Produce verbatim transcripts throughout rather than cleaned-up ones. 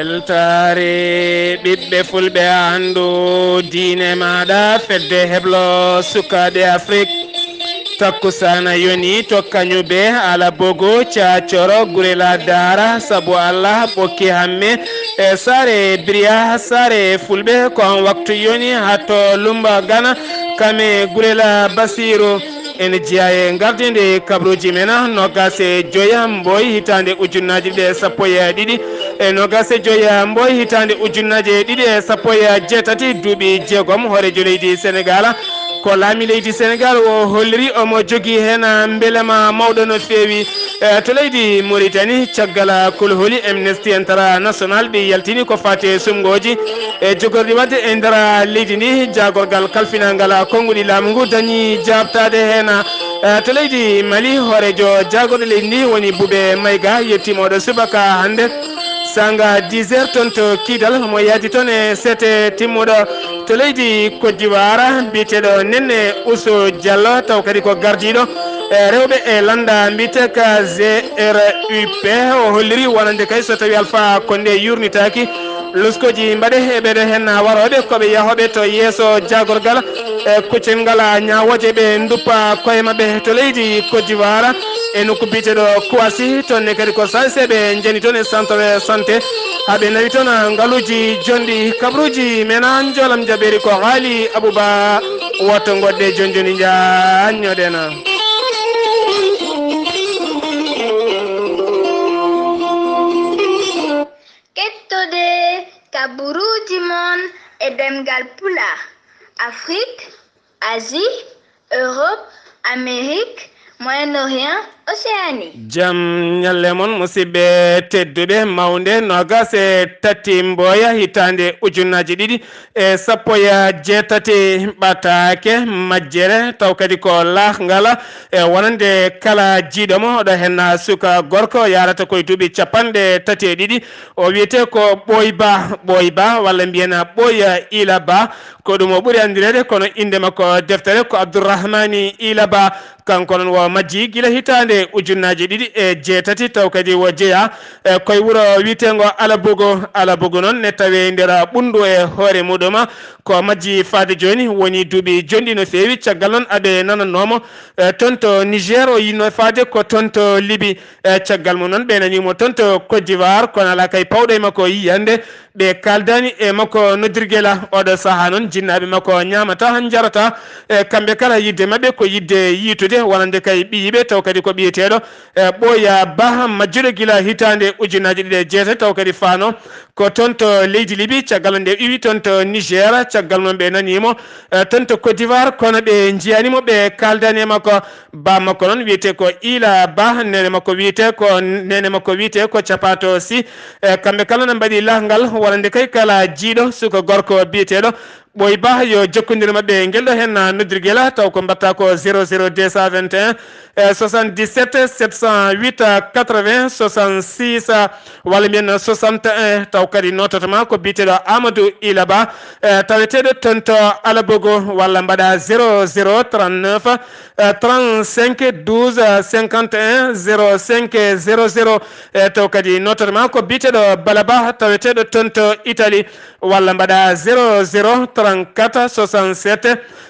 Weltaare ɓiɓɓe fulɓe, a anndu diine maaɗa, fedde heblo sukaaɓe Afrik. Takkusaana yoni to Kañube, Alabogo, Caacoro, Gurela, Daara, Sabu Allah, Ɓokki Hamme, e Saare Biriya, Saare Fulɓe. Ko on waktu yoni haa to Lumba Gana, Kame, Gurela, Basiiru. Ene jeyaa e ngardiinde kabaruuji men, noogaas e joya Mboy hitaande ujunnaaji ɗiɗi e sappo e ɗiɗi, e noogaas e joya Mboy hitaande ujunnaaji ɗiɗi e sappo e jeetati, duuɓi jeegom hooreejo leydi Senegaal. Ko laami leydi Senegaal o holliri, omo jogii heen mbelema mawɗo no feewi. E to leydi Mauritanie, caggal kolholi Amnesty International ɓe yaltini ko faati e sumngooji e jogorɗi waɗde e nder leydi ndi, jaagorgal kalfinangal konnguɗi laamu ngu dañi jaabtaade heen. E to leydi Mali, hooreejo jaagorɗe leydi ndi woni Bube Mayga, yettiima oɗo subaka hannde sanga dix heures toon to Kidal, omo yahdi toon e seete timmuɗo. To leydi Côte d'Ivoire, biyeteeɗo Nenne Ousso Diallo, taw kadi ko gardiiɗo e rewɓe e lannda mbiyeteeka G R U P, o holliri wonande kay so tawi Alpha Condé yuurnitaaki, loskooji mbaɗe e ɓeeɗo heen warooɓe ko ɓe yahooɓe to yeeso jaagorgal e kuccel ngal ñaawooje, ɓe nduppa koye maɓɓe to leydi Côte d'Ivoire e nokku biyeteeɗo Kouassi. Toon ne kadi ko saaseeɓe njani toon e centre santé, haa ɓe nawi toon ngaluuji jonɗi. Kabaruuji men, aan njoolam jaɓeeri ko Haali Abuba. Woto ngoɗɗe jooni jooni, njaanñoɗen. Kettode kabaruuji mon e ɗemngal Pulaar, Afrik, Asie, Europe, Amérique, Moyen-Orient, Océanie. Jam ñalle mon, musidɓe tedduɓe, mawnde noogaas e tati Mboya hitaande ujunnaaji ɗiɗi e sappo e jeetati, ɓataake majjere, taw kadi ko laahngal, e wonande kala jiiɗo mo, oɗo heen suka gorko, yarata koye duuɓi capanɗe tati e ɗiɗi. O wiyetee ko Ɓooy Ba, Ɓooy Ba, walla mbiyen Ɓooy Ila Ba. Ko ɗum o ɓuri anndireede, kono innde makko deftere ko Abdourahmani Ila Ba. Kanko noon o majjii gila hitaande ujunnaaji ɗiɗi e jeetati, taw kadi o jeyaa, e, koye wuro wiyeteengo Alabogo. Alabogo noon ne tawee nder Ɓunndu e hoore muɗum. Ko majjii faade jooni woni duuɓi jonɗi no feewi. Caggal noon aɓe nanannoo mo, e, toon to Niger, o yiɗnoo faade ko toon to Libi. E, caggal mum noon ɓe nanii mo toon to Côte d'Ivoire, kono alaa kay pawɗo e makko yiyannde. Ɓe kaaldaani e makko noddirgel. Oɗo sahaa noon, jinnaaɓe makko ñaamataa, njarataa. E, kamɓe kala, yiɗde maɓɓe ko yiɗde yiytude wonande kay ɓiyiiɓe, taw kadi ko ɓiyeteeɗo, e, Ɓooya Bah, majjuɗo gila hitaande ujunnaaji ɗiɗi e jeetati, taw kadi faano ko toon to leydi Libi. Caggal nde iwi toon to Niger, caggal noon ɓe nanii mo, e, toon to Côte d'Ivoire, kono ɓe njiyaani mo, ɓe kaaldaani e makko. Ba makko noon wiyetee ko Ila Ba, neene makko wiyetee ko, neene makko wiyetee ko Capato Sy. E, kamɓe kala ne mbaɗi laahngal wonande kay kala jiiɗo suka gorko biyeteeɗo Ɓooy Ba yo jokkondir maɓɓe ngel ɗo heen noddirgel, taw ko mbaɗta ko zéro zéro deux cent vingt et un, e, soixante-dix-sept sept cent huit quatre-vingts soixante-six, walla mbiyen soixante et un, taw kadi nootata ma ko biyeteeɗo Amadou Ila Ba, e, taweteeɗo toon to Alabogo, walla mbaɗa zéro zéro trente-neuf, e, trente-cinq douze cinquante et un zéro cinq zéro zéro, e, taw kadi nootata ma ko biyeteeɗo Bala Ba, taweteeɗo toon to Italie, walla mbaɗa zéro zéro trente-quatre soixante-sept,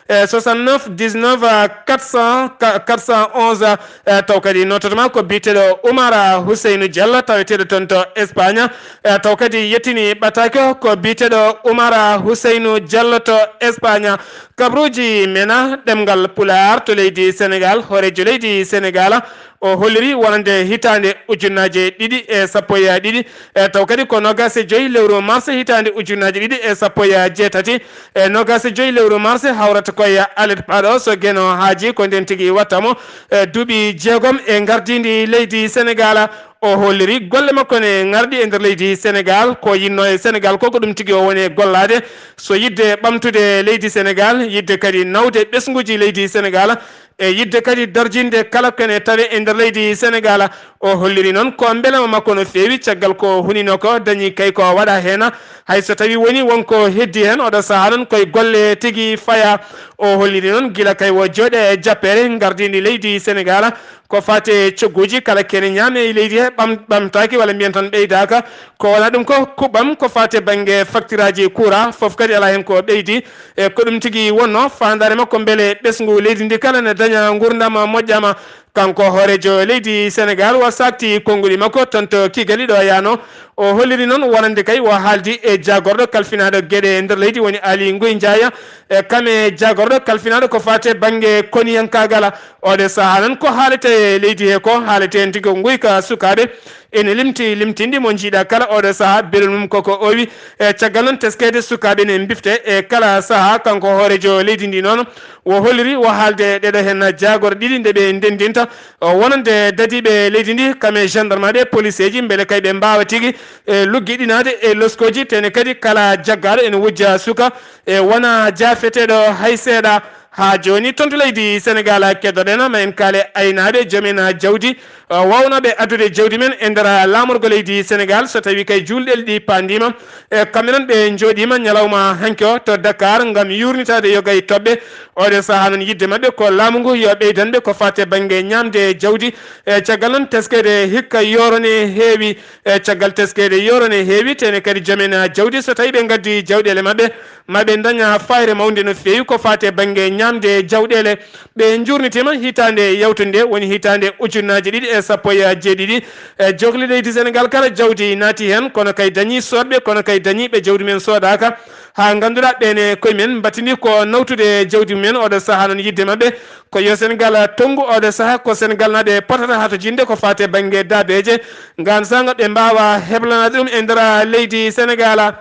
e, soixante-neuf dix-neuf quatre cents, quatre cent onze, e, taw kadi nootata ma ko biyeteeɗo Oumar Houseynou Diallo, taweteeɗo toon to Espagne, e, taw kadi yettini ɓataake o ko biyeteeɗo Oumar Houseynou Diallo to Espagne. Kabaruuji men ɗemngal Pulaar to leydi Senegaal, hooreejo leydi Senegaal, o holliri wonande hitaande ujunnaaje ɗiɗi e sappo e ɗiɗi, e, taw kadi ko noogaas e joy lewru mars hitaande ujunnaaje ɗiɗi e sappo e jeetati, e noogaas e joy lewru mars hawrata koye alet paɗo so Geno haaji, ko ndeen tigi watta mo, e, duuɓi jeegom e ngardiindi leydi Senegaal. O holliri golle makko ne ngarɗi e nder leydi Senegaal, ko yinnoo e Senegaal ko, ko ɗum tigi o woni e gollaade, so yiɗde ɓamtude leydi Senegaal, yiɗde kadi nawde ɓesnguuji leydi Senegaal, e yiɗde kadi darjinde kala ko ene tawee e nder leydi Senegaal. O holliri noon ko mbelema makko no feewi caggal ko huninoo ko dañi kay ko waɗa heen, hay so tawii woni won ko heddi heen, oɗo sahaa noon koye golle tigi fayaa. O holliri noon gila kay o jooɗii e jappeere ngardiindi leydi Senegaal, ko faati e cogguuji kala ko ene ñaamee e leydi hee. ɓam-, ɓamtaaki walla mbiyen tan ɓeydaaka. Ko wona ɗum ko kuɓɓam ko faati e bannge faktiraaji courant, fof kadi alaa heen ko ɓeydi. E ko ɗum tigi wonnoo faandaare makko, mbele ɓesngu leydi ndi kala ne daña nguurndam moƴƴam. Kanko hooreejo leydi Senegaal o saakti konnguɗi makko toon to Kigali ɗo yaano. O holliri noon wonande kay o haaldi e jaagorɗo kalfinaaɗo geɗe nder leydi woni Aly Ngouille Ndiaye. E kam e jaagorɗo kalfinaaɗo ko faati e bannge koniyankaagal. Oɗo sahaa noon ko haalete e leydi he ko haalete heen tigi ko nguyka sukaaɓe ene limti limtinɗi mo njiiɗa kala oɗo sahaa belol mum koko owi. E caggal noon teskeede sukaaɓe ne mbifte e kala sahaa. Kanko hooreejo leydi ndi noon o holliri o haalde ɗeɗo heen jaagorɗe ɗiɗi nde ɓe ndenndinta o wonande dadiiɓe leydi ndi kam e gendarmeɓe policeeji mbele kay ɓe mbaawa tigi e luggiɗinaade e loskooji tene kadi kala jaggaaɗo ene wujja suka e wona jaafeteeɗo hay seeɗa. Haa jooni toon to leydi Senegaal keddoɗen ma en kaale aynaaɓe joom en jawdi, uh, waawnooɓe addude jawdi men e nder laamorgo leydi Senegaal so tawii kay juulɗe ɗi paandiima. E kamɓe noon ɓe njooɗiima ñalawma hanki o to Dakar ngam yuurnitaade yoga e toɓɓe. Oɗo sahaa noon yiɗde maɓɓe ko laamu ngu yo ɓeydan ɓe ko faati e bannge ñaamde jawdi. E caggal noon teskeede hikka yooro ne heewi. E caggal teskeede yooro ne heewi tene kadi joom en jawdi so tawii ɓe ngaddi jawɗeele maɓɓe ma ɓe ndaña fayre mawnde no feewi ko faati e bannge ñaamde jawɗeele. Ɓe njuurnitiima hitaande yawtunde woni hitaande ujunnaaje ɗiɗi e sappo e jeeɗiɗi. E jokli leydi Senegaal kala jawdi naati heen kono kay dañii soodɓe kono kay dañiiɓe jawdi men soodaaka. Haa ngannduɗaa ɓeen e koye men mbattini ko nawtude jawdi mumen oɗo sahaa noon yiɗde maɓɓe ko yo Senegaal tonngu oɗo sahaa ko Senegaalnaaɓe potata hatojinde ko faati e bannge daabeeje. Ngaan saanga ɓe mbaawa heblanaade ɗum e nder leydi Senegaal.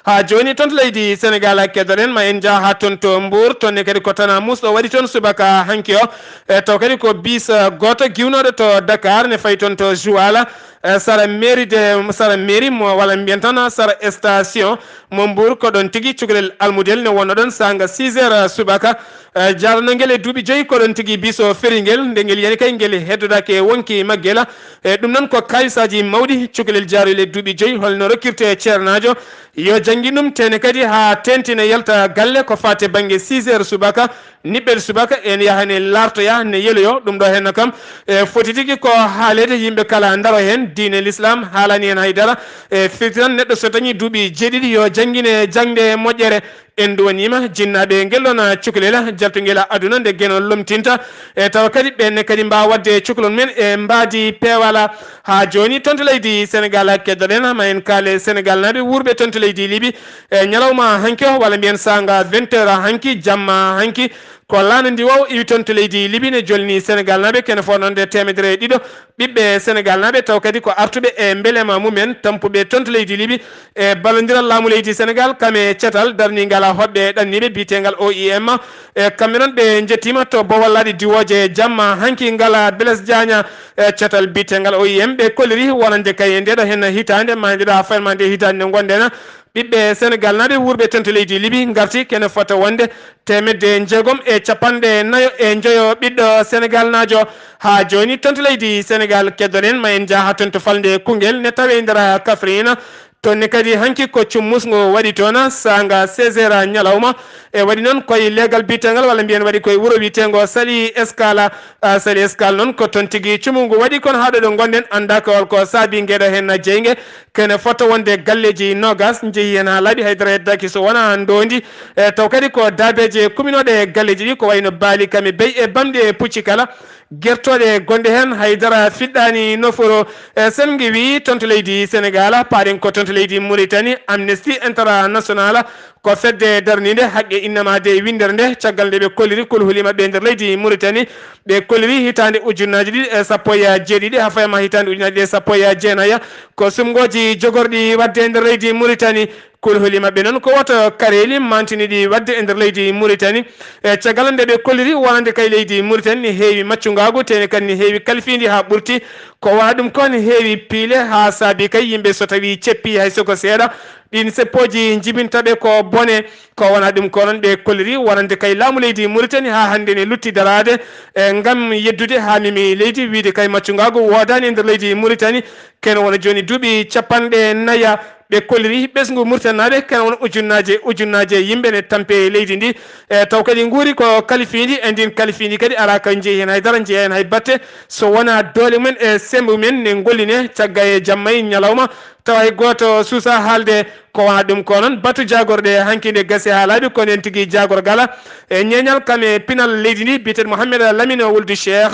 Haa jooni toon to leydi Senegaal keddoɗen ma en njah haa toon to Mbour toon ne kadi ko tana musɗo waɗi toon subaka hanki o. E taw kadi ko bis, eh, gooto giwnooɗo to Dakar ne fayi toon to Joal, eh, sara mairie de, sara mairie mo walla mbiyen tan sara station mo Mbour ko ɗoon tigi cukalel almudel ne wonno ɗoon saanga six heures subaka. Eh, jaaɗono ngel e duuɓi joyi ko ɗoon tigi bis o feri ngel nde ngel yani kay ngel heddodaake e wonki maggel. E ɗum noon ko kaalisaaji mawɗi cukalel jaaroyel e duuɓi joyi holno rokkirte ceernaajo yo janngi ɗum tene kadi haa teeŋti ne yalta galle ko faati e bannge six heures subaka. Niɓɓel subaka en yaha ne laartoya ne yeloyo ɗum ɗo henno kam. E foti tigi ko haaleede yimɓe kala ndaro heen diine l'islam haalani heen haydara. E firti tan neɗɗo so dañi duuɓi jeeɗiɗi yo janngine jaŋde moƴƴere. En duwaniima jinnaaɓe ngel ɗoon cukalel jaltungel aduna nde geno lomtinta. E tawa kadi ɓeen ne kadi mbaawa waɗde cukalon men e mbaadi peewal. Haa jooni toon to leydi Senegaal keddoɗen ma en kaale Senegaalnaaɓe wuurɓe toon to leydi Libi. E ñalawma hanki o walla mbiyen saanga vingt heures hanki jamma hanki ko laana ndi waw iwi toon to leydi Libi ne jolni Senegaalnaaɓe kene fo noon nde teemedere e ɗiɗo ɓiɓɓe Senegaalnaaɓe taw kadi ko artuɓe e mbelema mumen tampuɓe toon to leydi Libi e ballondiral laamu leydi Senegaal kam e catal darningal hoɓɓe ɗanniiɓe biyetengal O I M. E kamɓe noon ɓe njettiima to Bowal Laaɗe Diwooje jamma hanki ngala Blaise Diagne e catal biyetengal O I M ɓe kolliri wonande kay e ndeɗo heen hitaande ma ndeɗo haa fayma nde hitaande nde ngonɗen. Ɓiɓɓe Senegaalnaaɓe wuurɓe toon to leydi Libi ngarti kene fota wonde teemedde njeegom e capanɗe nayo e njoyo ɓiɗɗo Senegaalnaajo. Haa jooni toon to leydi Senegaal keddoɗen ma en njah haa toon to falnde Koungheul ne tawe e nder Kaffrine. Toon ne kadi hanki ko cummusngo waɗi toon saanga seize heures ñalawma. E waɗi noon koye leegal biyetengal walla mbiyen waɗi koye wuro wiyeteengo Saly Escale. Ah, Saly Escale noon ko toon tigi cumungu waɗi kono haa ɗo ɗo ngonɗen anndaaka hol ko saabi ngeɗo heen jeynge. Kene fota wonde galleeji noogas njehi heen haa laaɓi haydara heddaaki so wonaa ndoondi. E taw kadi ko daabeeje kuminooɗe e galleeji ɗi ko wayno baali kam e beyi e bamɗi e pucci kala. Gertooɗe gonɗe heen haydara fiɗɗaani noforo. E sen ngewi toon to leydi Senegaal paaɗen ko toon to leydi Mauritanie Amnesty International ko fedde darniinde haqqe innama de winndere nde caggal nde ɓe kolliri kulhuli maɓɓe e nder leydi Mauritanie. Ɓe kolliri hitaande ujunnaaji ɗiɗi e sappo e jeeɗiɗi haa fayma hitaande ujunnaaji ɗiɗi e sappo e jeenayi ko sumngooji jogorɗi waɗde e nder leydi Mauritanie. Kulhuli maɓɓe noon ko woto kareeli mantiniiɗi waɗde e nder leydi Mauritanie. E caggal nde ɓe kolliri wonande kay leydi Mauritanie ne heewi maccungaagu tene kadi ne heewi kalfiindi haa ɓurti. Ko wona ɗum ko ne heewi piile haa saabi kay yimɓe so tawii ceppi hay soko seeɗa Ɗiin seppooji njibinta ɓe ko bone, ko wonaa ɗum ko noon ɓe kolliri wonande kay laamu leydi Muritani haa hannde ne lutti daraade, e, ngam yeddude haa memi leydi, wiyde kay maccungaagu woodaani e nder leydi Muritani. Kene wona jooni duuɓi capanɗe naya ɓe kolliri ɓesngu Muritanaaɓe, kene wona ujunnaaje, ujunnaaje yimɓe ne tampe e leydi ndi. E, taw kadi nguuri ko kalifiindi, e ndiin kalifiindi kadi alaa ka njeyi heen hay dara, njeya heen hay batte, so wonaa doole mum e semmbe mum ne ngolline cagga e jamma e ñalawma, tawa hay gooto suusaa haalde. Ko wonaa ɗum ko noon, batu jaagorɗe hanki nde gasi haa laaɓi, ko ndeen tigi jaagorgal e ñeeñal kam e pinal leydi ndi, biyeteeɗo Mohamed Lamine Wuldu Cheikh,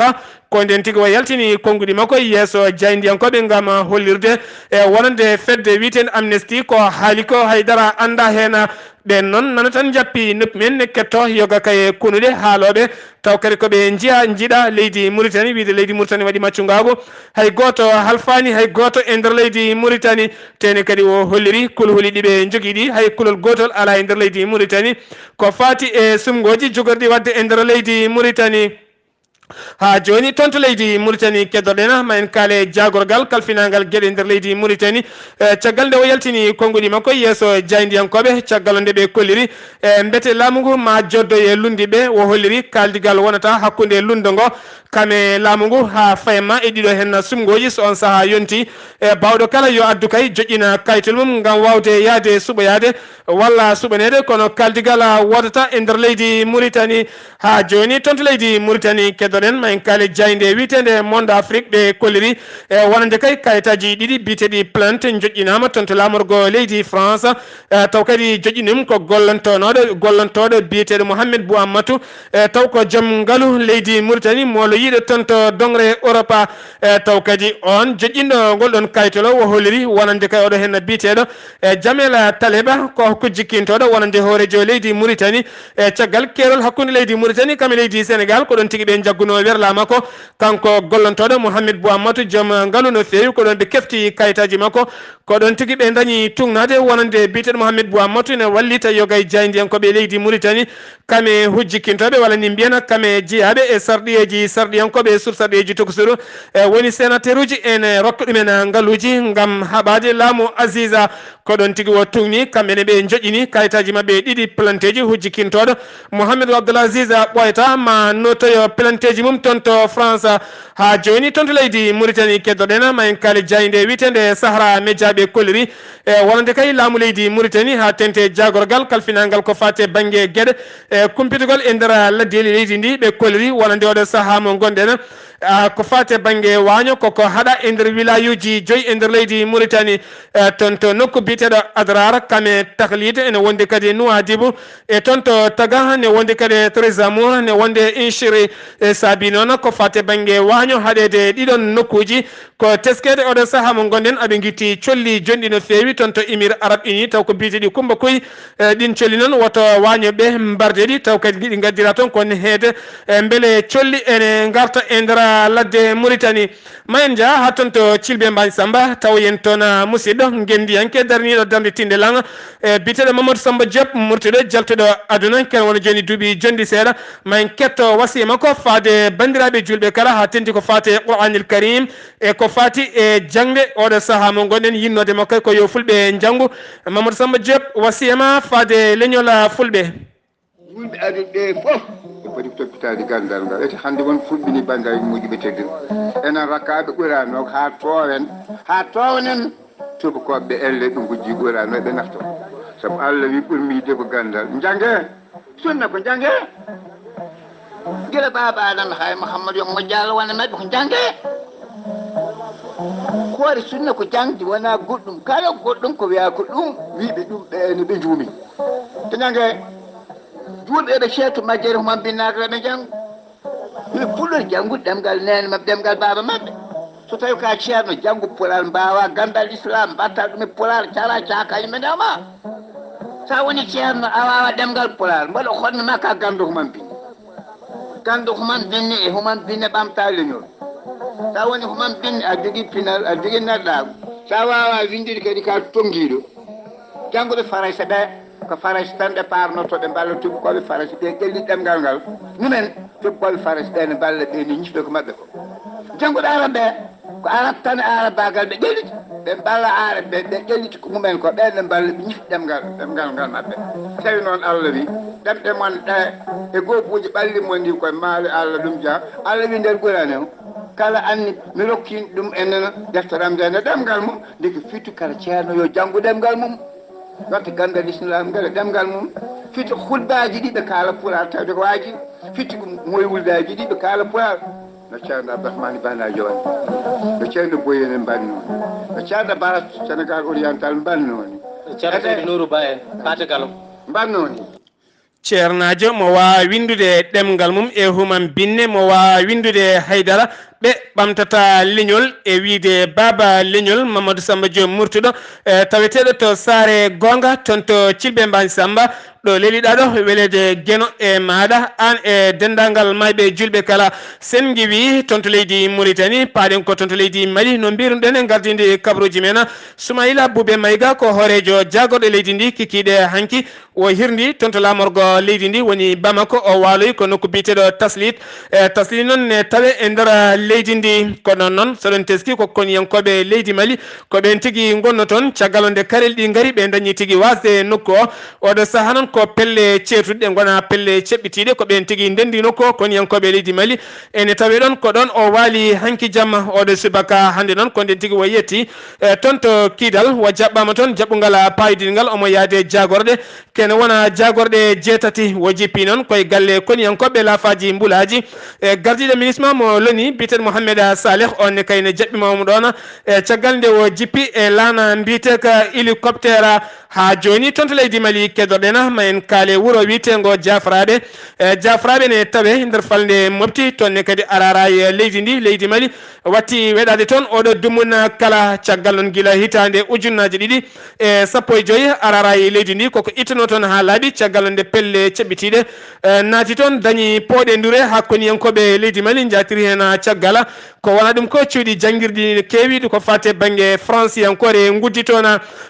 ko ndeen tigi o yaltini konnguɗi makko yeeso jaayndiyankooɓe ngam hollirde e wonande fedde wiyeteende Amnesty ko haali ko hay dara anndaa heen. Ɓeen noon nana tan njappi noppi men ne kettoo yoga kay e kunuɗe haalooɓe, taw kadi ko ɓe njiya, njiɗa leydi Muritani, wiyde leydi Muritani waɗi maccungaagu. Hay gooto halfaani, hay gooto e nder leydi Muritani. Tene kadi o holliri kulhuli ɗi ɓe njogii ɗi, hay kulol gootol alaa e nder leydi Muritani. Ko faati e sumngooji jogorɗi waɗde e nder leydi Muritani. Haa jooni toon to leydi Muritani keddoɗen, ma en kaale jaagorgal kalfinaangal geɗe nder leydi Muritani. E, caggal nde o yaltini konnguɗi makko yeeso jaayndiyankooɓe, caggal nde ɓe kolliri, e, mbete laamu ngu ma joddo e lunndi ɓe, o holliri kaaldigal wonata hakkunde lunndo ngo kam e laamu ngu haa fayma e ɗiɗo heen sumngooji, so on sahaa yonti, e, baawɗo kala yo addu kay joƴƴina kayitol mum ngam waawde yahde suɓoyaade walla suɓaneede, kono kaaldigal woodata e nder leydi Muritani. Haa jooni toon to leydi Muritani keddoɗen, ma en kaale jaaynde wiyeteende Monde Afrique ɓe kolliri, e, wonande kay kayitaaji ɗiɗi biyeteeɗi plainte joƴƴinaama toon to laamorgo leydi France, e, taw kadi joƴƴini ɗum ko gollantonooɗo, gollantooɗo biyeteeɗo Mohamed Bou Ammatou, e, taw ko joom ngalu leydi Muritani mooloyiiɗo toon to doŋre Europa, e, taw kadi oon joƴƴinɗo ngol ɗoon kayitol o holliri wonande kay oɗo heen biyeteeɗo, e, Jamel Taleba ko kujjikkintooɗo wonande hooreejo leydi Muritani, e, caggal keerol hakkunde leydi Muritani kam e leydi Senegal, ko ɗoon tigi ɓe njaggunoo werlaa makko, kanko gollantooɗo Mohamed Bou Ammatou joom ngalu no feewi, ko ɗoon ɓe kefti kayitaaji makko, ko ɗoon tigi ɓe ndañi tuugnaade wonande biyeteeɗo Mohamed Bou Ammatou ene wallita yoga e jaayndiyankooɓe leydi Muritani, kam e hujjikkintooɓe walla ni mbiyana kam e jeyaaɓe e sarɗiyeeji, sarɗiyankooɓe e sursarɗiyeeji tokosuru, e woni sénateur uji ene rokka ɗumen ngaluuji ngam haɓaade laamu Aziza. Ko ɗoon tigi o tuugni, kamɓe ne ɓe njoƴƴini kayitaaji maɓɓe ɗiɗi planteeji hujjikintooɗo Mouhamadou Abdoul Aziz Ɓooyata ma nootoyo planteeji mum toon to France. Haa jooni toon to leydi Mauritanie keddoɗen ma en kaali jaaynde wiyeteende Sahara Media ɓe kolliri e wonande kay laamu leydi Mauritanie haa teeŋti jaagorgal kalfinaangal ko faati e bannge geɗe e kumpitagol e nder laddeeli leydi ndi ɓe kolliri wonande oɗo sahaa mo ngonɗen. Ah, ko faati e bannge waaño, koko haɗa e nder wilaayuuji joyi e nder leydi Mauritanie, eh, toon to nokku biyeteeɗo Adrar, Kame Taklid, ene wondi kadi Nouadhibou, e toon to Taga, ne wondi kadi Trésir Amour, ne wondi Inchiri, e saabi noon ko faati e bannge waaño haɗeede e ɗiɗon nokkuuji, ko teskeede oɗo sahaa mo ngonɗen, aɓe ngitti colli jonɗi no feewi toon to Émirats Arabes Unis, taw ko biyeteeɗi Kumba Kuy, eh, ɗin colli noon woto waaño ɓe mbarde ɗi, taw kadi ɗi ngaddira toon ko heede, eh, mbele colli ene ngarta e nder ladde Mauritanie. Ma en njaha haa toon to Cilbe Mbaañ Samba, taw yen toon, ah, musidɗo ngenndiyanke darniiɗo darnde tinde laŋ, eh, biyeteeɗo Mamadou Samba Diop, murtuɗo jaltuɗo aduna, ken wona jooni duuɓi jonɗi seeɗa. Ma en ketto wasiya makko faade banndiraaɓe juulɓe kala, haa teeŋti ko faati e Qur'aanil Karim, e ko faati e jaŋde oɗo sahaa mo ngonɗen yinnoode makko ko yo fulɓe njanngu. Mamadou Samba Diop, wasiya ma faade leñol, ah, fulɓe. Wulɓe aduna ɓe fof ɓe poti toppitaade ganndal ngal. Ete hannde won fulɓini banndiraaɓe moƴƴuɓe tedduɓe. Enen rakkaaɓe Qur'aana o haa toowen, haa toownen tubakooɓe ɓe elle ɓe ngujji Qur'aana o ɓe nafto. Sabu Allah wi ɓurmi yiɗde ko ganndal. Njannge! Sunna ko njannge! Gila Baaba Adama hay Muhammadu yo moƴƴal wona maɓɓe ko njannge! Koore sunna ko jaŋde wonaa goɗɗum. Kala goɗɗum ko wiyaa ko ɗum, wiiɓe ɗum ɓe no ɓe njuumi. Ko njannge! Juulɓe ɓe ceetu majjere Human Bin Naaka ɓe njanngu. Ɓe pulor janngu ɗemngal neene maɓɓe, ɗemngal baaba maɓɓe. So tawi ka ceerno janngu pulaar, mbaawa ganndal Islam, mbatta ɗum e pulaar, cara caaka yimɓe ndema. Sa woni ceerno a waawa ɗemngal pulaar, mbaɗa honno ma ka ganndo Human Bin. Ganndo Human Bin e Human Bin ɓamta leñol. Sa woni Human Bin a jogii pinal, a jogii neɗɗaagu. Sa waawa winndude kadi ka tonngiiɗo. Jannguɓe Farayse ɓe, ko Farayse tan ɓe paarnotoo, ɓe mballa tubakooɓe Farayse, ɓe ƴelli ɗemngal ngal. Minen, tubakooɓe Farayse ɓe ne mballa ɓe, ne ñifta ko maɓɓe ko. Jannguɓe Arab ɓe, Ko arab tan e arabaagal ɓe ƴelliti. Ɓe mballa arab ɓe, ɓe ƴelliti ko mumen ko ɓen ɓe mballa ɓe ñifi ɗemngal, ɗemngal ngal maɓɓe. Tawi noon Allah wi, ɗemɗe mon ɗe e goobuuji ɓalli mon ɗi koye maale Allah ɗum jaa. Allah wi nder Qur'aane o, kala anni mi rokki ɗum en nana deftere am nde, nde ɗemngal mum, ndeke firti kala ceerno yo janngu ɗemngal mum. Watta ganndal Islam ngal e ɗemngal mum. Firti khutbaaji ɗi ɓe kaala Pulaar tawde ko waaji. Firti ko moywulaaji ɗi ɓe kaala Pulaar. No Ceerno Abdourahmane Bana Jowan, no Ceerno Boyene mbannooni, no Ceerno Bara Sénégal Oriental mbannooni. Ceerno Seydi Nourou Ba en, Paate Galo. Mbannooni. Ceernaajo mo waawa winndude ɗemngal mum e humam binne, mo waawa winndude haydara, ɓe ɓamtata leñol e wiyde Baaba Leñol, Mamadou Samba Diop Murtuɗo, e taweteeɗo to Saare Goonga, toon to Cilbe Mbaañ Samba, ɗo leeliɗaa ɗo, weleede Geno e maaɗa, aan e denndaangal maayɓe juulɓe kala. Sen ngiwi toon to leydi Mauritanie, paaɗen ko toon to leydi Mali, no mbiiruɗen e ngardiindi kabaruuji men. Soumaïla Boubé Maïga ko hooreejo jaagorɗe leydi ndi, kikiiɗe hanki, o hirndi toon to laamorgo leydi ndi woni Bamako, o waaloyi ko nokku biyeteeɗo Taslit. E, Taslit noon ne tawe e nder leydi ndi. Kono noon, so ɗon teski ko koniyankooɓe leydi Mali, ko ɓeen tigi ngonno toon. Caggal nde karel ɗi ngari, ɓe dañi tigi waasde nokku o. Oɗo sahaa noon ko pelle ceertuɗe, ɗe ngona pelle ceɓɓitiiɗe, ko ɓeen tigi ndenndi nokku o, koniyankooɓe leydi Mali. Ene tawe ɗon, ko ɗon o waali hanki jamma. Oɗo subaka hannde noon, ko nden tigi o yetti, e, toon to Kidal, o jaɓɓaama toon jaɓɓungal paayodingal, omo yahde jaagorɗe. Kene wona jaagorɗe jeetati, o jippi noon koye galle koniyankooɓe laafaaji mbulaaji. E, gardiiɗo minisma mo loni, biyeteeɗo Mohamed Saleh, on ne kayne jaɓɓiima mo ɗoon. E, caggal nde o jippi e laana mbiyeteeka hélicoptère, haa jooni toon to leydi Mali keddoɗen, ma en kaale wuro wiyeteengo Jafraaɓe. E, Jafraaɓe ne tawe nder falnde Mopti, toon ne kadi araaraay leydi ndi, leydi Mali. Watti weɗaade toon oɗo dumun kala, caggal noon gila hitaande ujunnaaji ɗiɗi e sappo e joy, araaraay leydi ndi koko ittanoo toon haa laaɓi, caggal nde pelle ceɓɓitiiɗe, e, naati toon, dañi pooɗe ndure haa koniyankooɓe leydi Mali njaatiri heen caggal. Ko wona ɗum ko cuuɗi janngirɗi keewiiɗi ko faati bannge Faransiyankoore nguddi toon.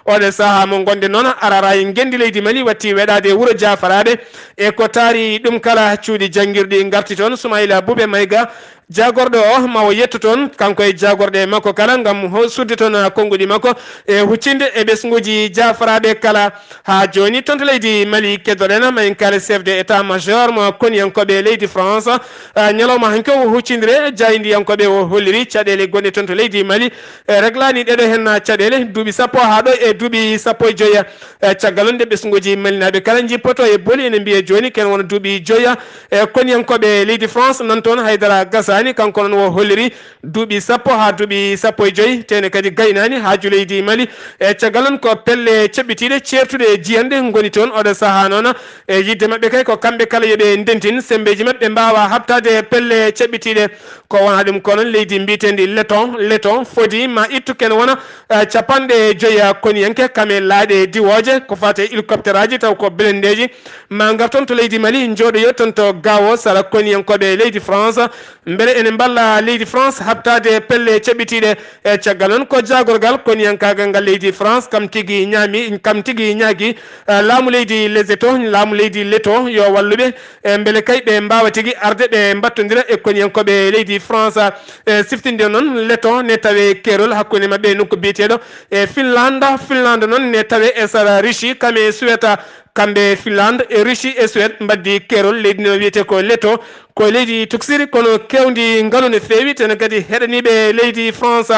Oɗo sahaa mo ngonɗen noon, araaraay ngenndi leydi Mali watti weɗaade wuro Jaafaraaɓe. E ko taari ɗum kala, cuuɗi janngirɗi ngarti toon, Soumaïla Boubé Maïga, jaagorɗo o, ma o yetto toon, kanko e jaagorɗe makko kala, ngam ho-, sudde toon konguɗi makko e huccinde e ɓesnguuji Jaafaraaɓe kala. Haa jooni, toon to leydi Mali, keddoɗen ma en kaale chef de état-major mo koniyankooɓe leydi France. Ah, ñalawma hanki o huccindire jaayndiyankooɓe o holliri caɗeele gonɗe toon to leydi Mali. E, reglaani ɗeɗo heen caɗeele, duuɓi sappo haa ɗo e duuɓi sappo e joy. E, caggal nde ɓesnguuji malinaaɓe kala njippoto e booli, ene mbiye jooni ken wona duuɓi joya. E, koniyankooɓe leydi France nan toon haydara gasaani, kanko noon o holliri duuɓi sappo haa duuɓi sappo e joy, tene kadi gaynaani haaju leydi Mali. E, caggal noon ko pelle ceɓɓitiiɗe ceertuɗe e jiyanɗe ngoni toon oɗo sahaa noon. E, yidde maɓɓe kay ko kamɓe kala yo ɓe ndentin semmbeeji maɓɓe mbaawa haɓtaade pelle ceɓɓitiiɗe. Ko wona ɗum ko noon leydi mbiyeteendi Letton, Letton fodi ma ittu ken wona, eh, capanɗe joyi koniyanke kame laaɗe diwooje, ko faati e hélicoptère aji taw ko blendeeji, ma ngar toon to leydi Mali, njooɗoyo toon to Gao sara koniyankooɓe leydi France, mbele ene mballa leydi France haɓtaade pelle ceɓɓitiiɗe. E caggal noon ko jaagorgal koniyankaagal ngal leydi France kam tigi ñaami, kam tigi ñaagi, eh, laamu leydi Lesotho, laamu leydi Letton yo walluɓe, e mbele kay ɓe mbaawa tigi arde ɓe mbattondira e koniyankooɓe leydi France. E siftinde noon, Letton ne tawe keerol hakkunde maɓɓe e nokku biyeteeɗo e Finlande. Finlande noon ne tawe e sara Russie, kam e Suède. Kamɓe Finlande e Russie e Suède mbaddi keerol leydi no wiyetee ko Letton. Ko leydi tuksiri kono keewndi ngalu no feewi, tene kadi heɗaniiɓe leydi France.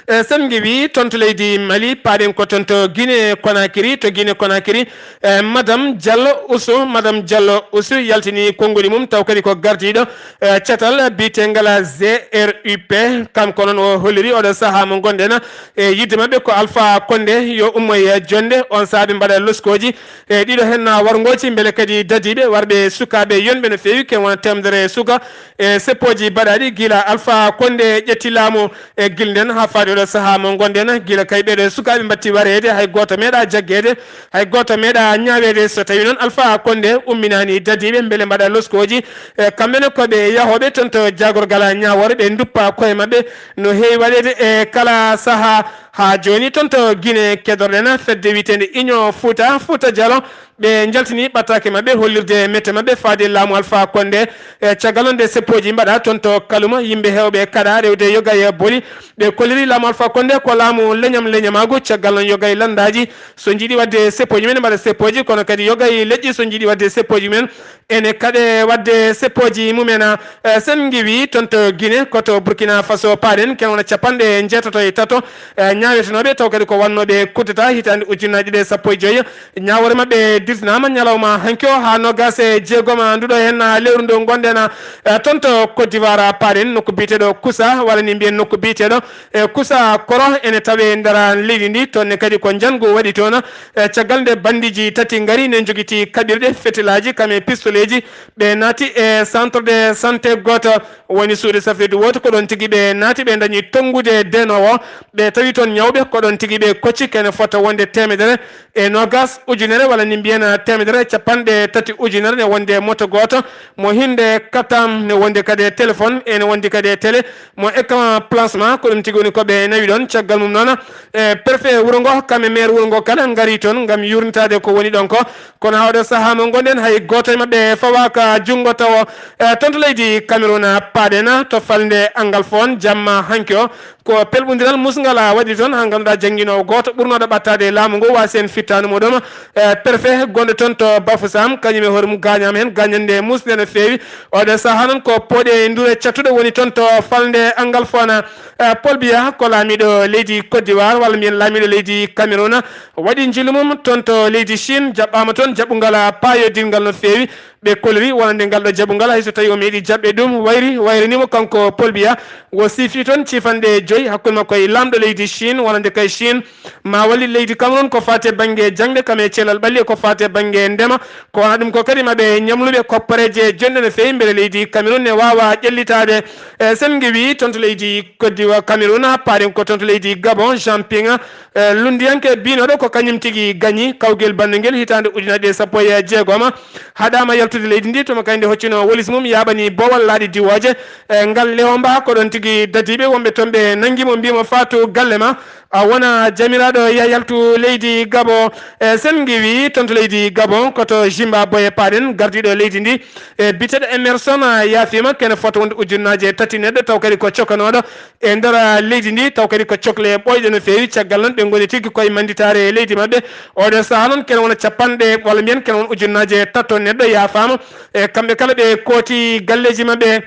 E, sen ngiwi toon to leydi Mali, paaɗen ko toon to Guinée Conakry. To Guinée Conakry, e, Madame Diallo Oussou, Madame Diallo Oussou yaltini konnguli mum, taw kadi ko gardiiɗo, e, catal biyetengal G R U P. Kanko noon o holliri oɗo sahaa mo ngonɗen, e, yidde maɓɓe ko Alpha Condé yo ummoy, e, jonnde. On sahaa ɓe mbaɗa loskooji, e, ɗiɗo heen warngooji, mbele kadi dadiiɓe warɓe sukaaɓe yonɓe no feewi, ken wona teemedere suka, e, seppooji baɗaaɗi gila Alpha Condé ƴetti laamu, e, gila nden haa Faade oɗo sahaa mo ngonɗen, gila kay ɓeeɗo sukaaɓe mbatti wareede, hay gooto meeɗa jaggeede, hay gooto meeɗa ñaaweede. So tawii noon Alpha Condé umminaani dadiiɓe mbele mbaɗa loskooji, e kamɓe ne ko ɓe yahooɓe toon to jaagorgal ñaawoore, ɓe nduppa koye maɓɓe no heewi waɗeede e kala sahaa. Haa jooni toon to Guinée keɗoto-ɗen fedde wiyeteende Union Fouta, Fouta Djallon, ɓe njaltini ɓattaake maɓɓe hollirde mette maɓɓe faade laamu Alpha Condé. E caggal noon nde seppooji mbaɗa toon to Kaloum, yimɓe heewɓe kaɗa rewde yoga e boli. Ɓe kolliri laamu Alpha Condé ko laamu leñam leñamaagu, caggal noon yoga e lanndaaji so njiɗi waɗde seppooji mum en mbaɗa seppooji, kono kadi yoga e leƴƴi so njiɗi waɗde seppooji mum en ene kaɗe waɗde seppooji mum en. E sen ngiwi toon to Guinée, ko to Burkina Faso paaɗen, ken wona capanɗe njeetato e tato, e ñaawetenooɓe taw kadi ko wannooɓe coup d'État hitaande ujunnaaji ɗiɗi e sappo e joy. Ñaawoore maɓɓe dirtinaama ñalawma hanki o haa noogaas e jeegom nduɗo heen lewru ndu ngonɗen, e, toon to Côte d'Ivoire paaɗen, nokku biyeteeɗo Koussa, walla ni mbiyen nokku biyeteeɗo, e, Koussa Koro ene tawee nder leydi ndi, toon ne kadi ko njanngu waɗi toon. E, caggal nde bandiiji tati ngari ne njogiti kaɓirɗe, fetelaaji, kam e pistoleeji, ɓe naati e centre de santé gooto, woni suudu safrirdu wooto, ko ɗoon tigi ɓe naati, ɓe ndañi tonngude deenoowo, ɓe tawi toon ñawɓe, ko ɗoon tigi ɓe kocci, kene fota wonde teemedere e noogaas ujunere, walla ni mbiyen teemedere e capanɗe tati ujunere, ne wonde moto gooto, mo hinde katam, ne wonde kadi e téléphone, ene wondi kadi e télé, mo écran plasma, ko ɗum tigi woni ko ɓe nawi ɗoon. Caggal mum noon, e, préfet wuro ngo, kam e maire wuro ngo kala ngari toon ngam yuurnitaade ko woni ɗoon ko. Kono haa oɗo sahaa mo ngonɗen, hay gooto e maɓɓe fawaaka junngo tawo. E, toon to leydi Cameroun, paaɗen to falnde Angleterre, jamma hanki o, ko pelɓondiral musngal waɗi toon, haa ngannduɗaa jannginoowo gooto ɓurnooɗo ɓattaade e laamu ngu waasi heen fittaandu muɗum. E, préfet gonɗo toon to Bafoussam, kañum e hoore mum gaañaama heen, gaañannde musnde no feewi. Oɗo sahaa noon ko pooɗe ndure cattuɗo woni toon to falnde Angleterre. E, Paul Biya ko laamiiɗo leydi Côte d'Ivoire, walla mbiyen laamiiɗo leydi Cameroun, waɗi njiilu mum toon to leydi Chine, jaɓɓaama toon jaɓɓungal paayodingal no feewi. Ɓe koliri wonande ngal ɗo jaɓɓungal, hay so tawii o meeɗi jaɓɓe ɗum, wayri, wayraniima kanko Paul Biya. O siifi toon ciifanɗe joyi hakkunde makko e laamɗo leydi Chine, wonande kay Chine ma wallit leydi Cameroun ko faati e bannge jaŋde, kam e cellal ɓalli, e ko faati e bannge ndema. Ko wona ɗum ko kadi maɓe ñamluɓe koppareeje jonɗe no feewi, mbele leydi Cameroun ne waawa ƴellitaade. E, sen ngiwi toon to leydi Côte d'Ivoire, Cameroun, paaɗen ko toon to leydi Gabon, Jean Ping, e, lunndiyanke biynooɗo ko kañum tigi gañi kawgel banndungel hitaande ujunaaji ɗiɗi e sappo e jeegom, haɗaama yaltude leydi ndi, tuma kay nde hoccunoo wolis mum yaaɓani boowal laaɗi diwooje. E, ngal lewomba ko ɗoon tigi dadiiɓe wonɓe toon ɓe nanngi mo, mbii mo, "Faatu galle ma, a wona jamiraaɗo, ya yaltu leydi Gabon." E, sen ngiwi toon to leydi Gabon, ko to Zimbabwe paaɗen, gardiiɗo leydi ndi, e, biyeteeɗo Emerson, a, yaafiima, kene fota wonde ujunnaaje tati neɗɗo, taw kadi ko cokkanooɗo e nder, a, leydi ndi, taw kadi ko cokle ɓooyɗe no feewi. Caggal noon, ɓe ngoni tigi koye mannditaare e leydi maɓɓe. Oɗo sahaa noon, kene wona capanɗe, walla mbiyen kene wona ujunnaaje tato neɗɗo yaafaama. E, kamɓe kala ɓe kooti galleeji maɓɓe.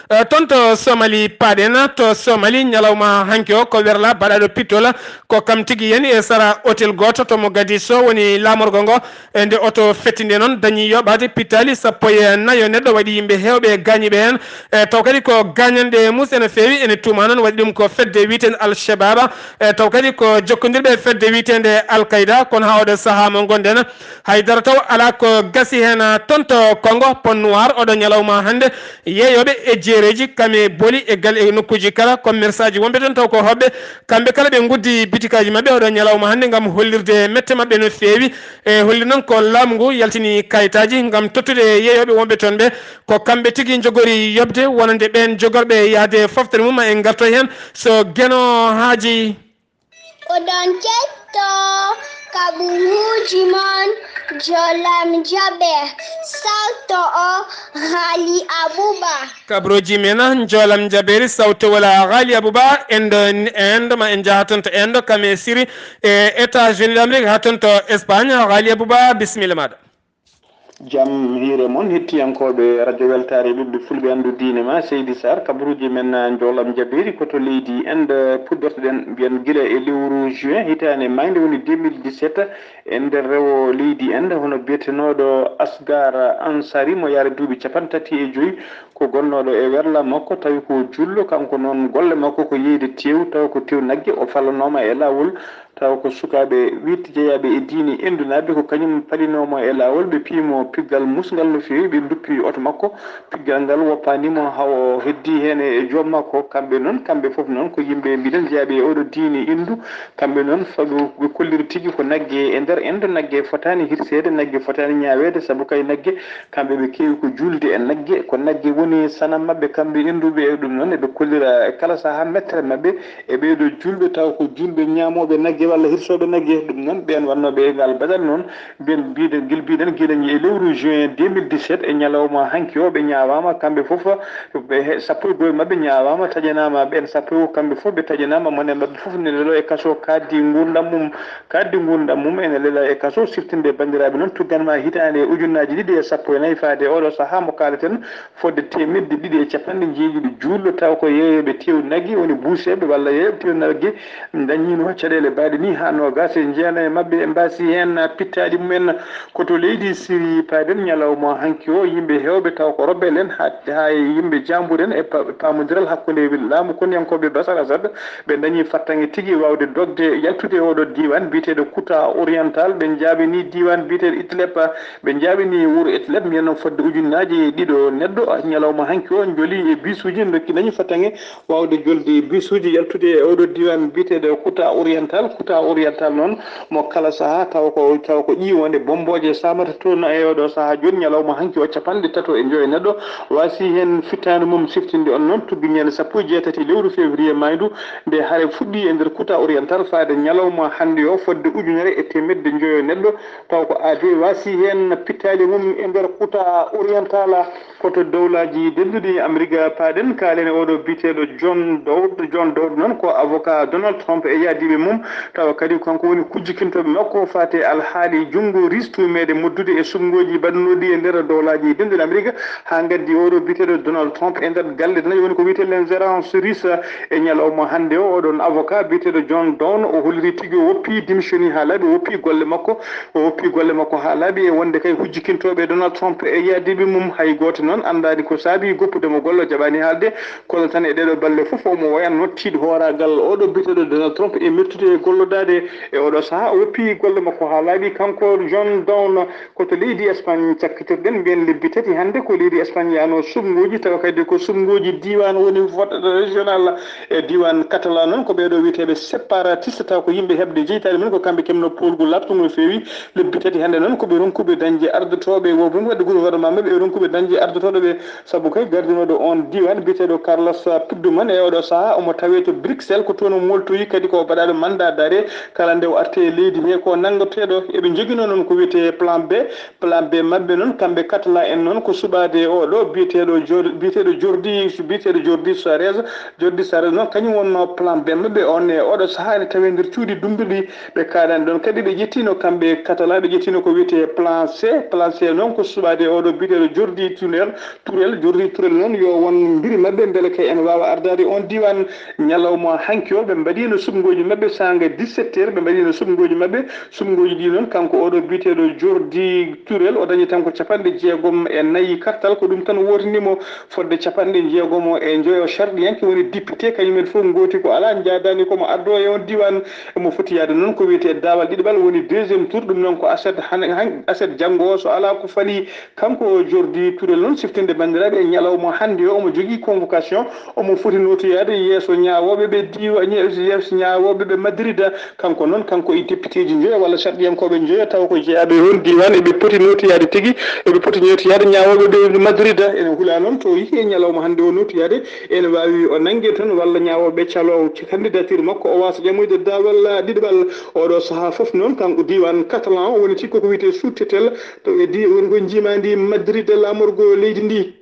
E, toon to Somali paaɗen, to Somali ñalawma hanki o ko werla baɗaaɗo pittol, ko kam tigi yani e sara hôtel gooto to Mogadiscio woni laamorgo ngo. E, nde oto fettinde noon dañi yoɓaade pittaali sappo e nayo neɗɗo, waɗi yimɓe heewɓe gaañiiɓe heen. E, taw kadi ko gaañanɗe mum ene feewi, ene tuuma noon waɗi ɗum ko fedde wiyeteende Al Shabab. E, taw kadi ko jokkondirɓe e fedde wiyeteende Al Qaida, kono haa oɗo sahaa mo ngonɗen, haydara taw alaa ko gasi heen. Toon to Kongo, Pointe Noire, oɗo ñalawma hannde, yeeyooɓe e jeereeji, kam e boli e gal e nokkuuji kala, commerçant ji wonɓe toon taw ko hoɓɓe, kamɓe kala ɓe nguddi bitikaaji maɓɓe oɗo ñalawma hannde ngam hollirde mette maɓɓe no feewi. E, holli noon ko laamu ngu yaltini kayitaaji ngam tottude yeeyooɓe wonɓe toon ɓe, ko kamɓe tigi njogori yoɓde wonande ɓeen jogorɓe yahde foftere mum, ma en ngartoy heen so Geno Haaji. Oɗon ketto kaɓuruuji mon, Jolam Jaɓe, salto o Haali Abuba. Kaɓuruuji men, Jolam Jaɓeeri, sawto wala Haali Abuba, Endo, Endo, ma en njaha toon to Endo, kam e Siri, e États-Unis d'Amérique, haa toon to Espagne. Haali Abuba, bisimilla maaɗa. Jam hiire mon, hettiyankooɓe Radio Weltaare, ɓiɓɓe fulɓe, anndu diine ma, Seydi Sarr, kabaruuji men, Njoolam Jabeeri, ko to leydi Inde puɗɗortoɗen, mbiyen gila e lewru juin, hitaande maayde woni deux mille dix-sept, e nder rewo leydi Inde, hono biyetenooɗo Asgar Ansari, mo yaare duuɓi capanɗe tati e joyi, ko gonnooɗo e werla makko, tawi ko jullo, kanko noon golle makko ko yeeyde teewu, tawa ko teewu nagge, o fallanooma e laawol, Taw ko sukaaɓe witti jeyaaɓe e diine Indunaaɓe, ko kañum palinooma e laawol, ɓe piimo piggal musngal no feewi, ɓe nduppi oto makko. Piggal ngal woppaani mo, haa o heddi heen e joom makko. Kamɓe noon, kamɓe fof noon ko yimɓe mbiɗen jeyaaɓe e oɗo diine Indu. Kamɓe noon, fa-, ɓe kolliri tigi ko nagge e nder Indo, nagge fotaani hirseede, nagge fotaani ñaaweede, sabu kay nagge, kamɓe ɓe keewi ko juulde e nagge, ko nagge woni sanam maɓɓe, kamɓe Indu ɓe. Ɗum noon, eɓe kollira e kala sahaa mettere maɓɓe e ɓeeɗo juulɓe, taw ko juulɓe ñaamooɓe nagge walla hirsooɓe nagge. Ɗum noon, ɓeen wannooɓe e ngal badal noon, ɓeen mbiɗen, gila mbiɗen, gila e lewru juin deux mille dix-sept, e ñalawma hanki o, ɓe ñaawaama kamɓe fof, ɓe he-, sappo e go'o maɓɓe ñaawaama, taƴanaama. Ɓeen sappo e go'o, kamɓe fof ɓe taƴanaama, mone maɓɓe fof ne leloo e kaso, kaaddi nguurndam mum, kaaddi nguurndam mum ene lelaa e kaso. Siftinde banndiraaɓe noon, tugganma hitaande e ujunnaaji ɗiɗi e sappo e nayi faade e oɗo sahaa mo kaaleten, fodde teemedde ɗiɗi e capanɗe jeeɗiɗi juulɗo, taw ko yeeyooɓe teew nagge, woni buuseeɓe walla yeeyooɓe teew nagge, dañiino caɗeele baaɗe ni haa noogaas e jeenayi maɓɓe mbaasi heen pittaaɗi mumen. Ko to leydi Siri paaden ñalawma hanki o, yimɓe heewɓe taw ko rebelle en, haa, haa e yimɓe jaamburen e pa-, paamondiral hakkunde laamu konyankooɓe Bashar Assad, ɓe dañi fartaŋŋe tigi waawde dogde yaltude e oɗo diiwaan biyeteeɗo Kuta Oriental. Ɓe njaabini diiwaan biyeteeɗo Idlib, ɓe njaabini wuro Idlib, mbiyen noon fodde ujunnaaji ɗiɗo neɗɗo. Ñalawma hanki o, njoli e bisuuji, ndokki dañi fartaŋŋe waawde jolde bisuuji yaltude e oɗo diiwaan biyeteeɗo Kuta Oriental. Kuta Oriental noon, mo kala sahaa tawa ko, tawa ko ƴiiwonde bommbooje saamata toon e oɗo sahaa. Jooni ñalawma hanki o, capanɗe tato e joyo neɗɗo waasi heen fittaandu mum. Siftinde on noon, tuggi ñande sappo e jeetati lewru février maayndu, nde hare fuɗɗi e nder Kuta Oriental faade ñalawma hannde o, fodde ujunere e teemedde joyo neɗɗo, taw ko aadee waasi heen pittaali mum e nder Kuta Oriental. Ko to Dowlaaji Dennduɗi Amerik paaɗen, kaalen e oɗo biyeteeɗo John Dowd. John Dowd noon ko avocat Donald Trump e yaadiiɓe mum, tawa kadi kanko woni kujjikintooɓe makko faati e alhaali junngo Riis tuumeede moddude e suɓngooji mbaɗnooɗi e nder Dowlaaji Dennduɗi Amerik, haa ngaddi oɗo biyeteeɗo Donald Trump e nder galle, ɗon woni ko wiyetee l'ingérence russe. E ñalawma hannde o, oɗon avocat biyeteeɗo John Dowd, o holliri tigi o woppii, démissionnii haa laaɓi, o woppii golle makko, o woppii golle makko haa laaɓi e wonde kay hujjikintooɓe Donald Trump e yaadiiɓe mum, hay gooto noon anndaani ko saabii goppude mo golle, o jaɓaani haalde. Kono tan e ɗeeɗoo balɗe fof omo wayatnoo tiiɗo hooraagal oɗo biyeteeɗo Donald Trump e mettude e gollodaade e oɗo sahaa. O woppii golle makko haa laaɓi, kanko John Dowd. Ko to leydi Espagne cakkitirɗen, mbiyen lebbi tati hannde ko leydi Espagne yahnoo suɓngooji, tawa kadi ko suɓngooji diiwaan, woni vote régional. E diiwaan Catalan noon, ko ɓeeɗo wiyeteeɓe separatiste, taw ko yimɓe heɓde jeytaade mum, ko kamɓe keɓnoo poolgu laaɓtungu no feewi. Lebbi tati hannde noon, ko ɓe ronkuɓe dañde ardotooɓe, wo ɓe waɗde gouvernement maɓɓe, ɓe ronkuɓe dañde ardotooɗo ɓe, sabu kay gardinooɗo on diiwaan biyeteeɗo Carlos Puigdemont e oɗo sahaa omo tawee to Bruxelles, ko toon o mooltoyi, kadi ko o baɗaaɗo mandat d'arrêt. Kala nde o arti e leydi he ko nanngoteeɗo, eɓe njoginoo noon ko wiyetee plan B. Plan B maɓɓe noon, kamɓe Catalan en noon, ko suɓaade oɗo biyeteeɗo Jor-, biyeteeɗo Jordi, biyeteeɗo Jordi Soares. Jordi Soares noon, kañum wonnoo plan B maɓɓe on. E oɗo sahaa ene tawee nder cuuɗi dumbirɗi, ɓe kaɗani ɗoon. Kadi ɓe ƴettiino kamɓe Catalan, ɓe ƴettiino ko wiyetee plan C. Plan C noon ko suɓaade oɗo biyeteeɗo Jordi Tunnel, Tourel. Jordi Tourel noon yo won mbiri maɓɓe mbele kay ene waawa ardaade on diiwaan. Ñalawma hanki o, ɓe mbaɗiino suɓngooji maɓɓe saanga dix-sept heures, ɓe mbaɗiino suɓngooji maɓɓe. Suɓngooji ɗi noon, kanko oɗo biyeteeɗo Jordi Tourel, o dañi tan ko capanɗe jeegom e nayi kartal, ko ɗum tan wootini mo fodde capanɗe jeegom e njoyo sarɗiyanke, woni député, kañum en fof ngooti ko alaa, njaadaani ko mo addoo e on diiwaan. Mo foti yahde noon ko wiyetee daawal ɗiɗaɓal, woni deuxième tour, ɗum noon ko aset han-, han-, aset janngo o, so alaa ko falii. Kanko Jordi Tourel noon, siftinde banndiraaɓe, e ñalawma hannde o, omo jogii convocation, omo foti nootoyaade yeeso ñaawooɓe ɓe diiwa-, yeeso ñaawooɓe ɓe Madrid. Kanko noon, kanko e députéji njoyo walla sarɗiyankooɓe njoyo, tawa ko jeyaaɓe e oon diiwaan, eɓe poti nootoyaade tigi, eɓe poti nootoyaade ñaawooɓe ɓe Madrid. Ene hula noon to o yehii e ñalawma hannde o nootoyaade, ene waawi o nannge toon walla ñaawooɓe caloo candidature makko, o waasa ƴamoyde daawal ɗiɗaɓal. Oɗo sahaa fof noon, kanko diiwaan Catalan o woni tigi koko wiyetee sous tutelle, to e di-, woni ko njiimaandi Madrid laamorgo leydi ndi.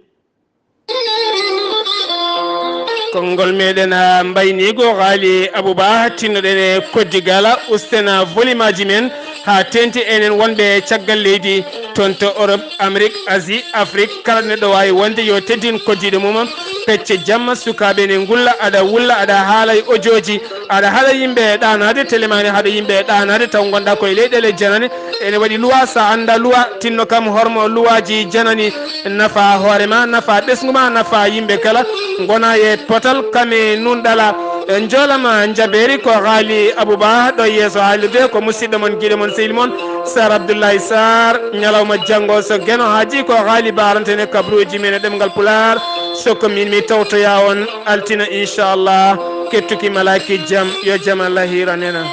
Konngol meɗen, ah, mbayniigo Ghali Abouba, tinnoɗen e Koddigal, usten, ah, volume aji men haa teeŋti enen wonɓe caggal leydi, toon to Europe, Amérique, Asie, Afrique, kala neɗɗo waawi wonde yo teddin koddiiɗo mum, pecce jamma, sukaaɓe ne ngulla, aɗa wulla, aɗa haala e ojooji, aɗa haɗa yimɓe ɗaanaade, telemaani haɗa yimɓe ɗaanaade, taw ngonɗaa koye leyɗeele janane. Ene waɗi luwa, so a anndaa luwa, tinno kam hormo luwaaji janani, nafa hoore ma, nafa ɓesngu ma, nafa yimɓe kala, ngona e potal, kam e nunɗala. En njoolama njabeeri ko Haali Abou Ba ɗo yeeso haalirde, ko musidɗo mon, giɗo mon, sehil mon Sar Abdoulaye Sar. Ñalawma janngo so Geno haaji ko Haali Ba arantene kabruuji men e ɗemngal Pulaar. So ko min mi tawtoya on altine inchallah. Kettuki malaaki jam, yo jam Allah hiira nena.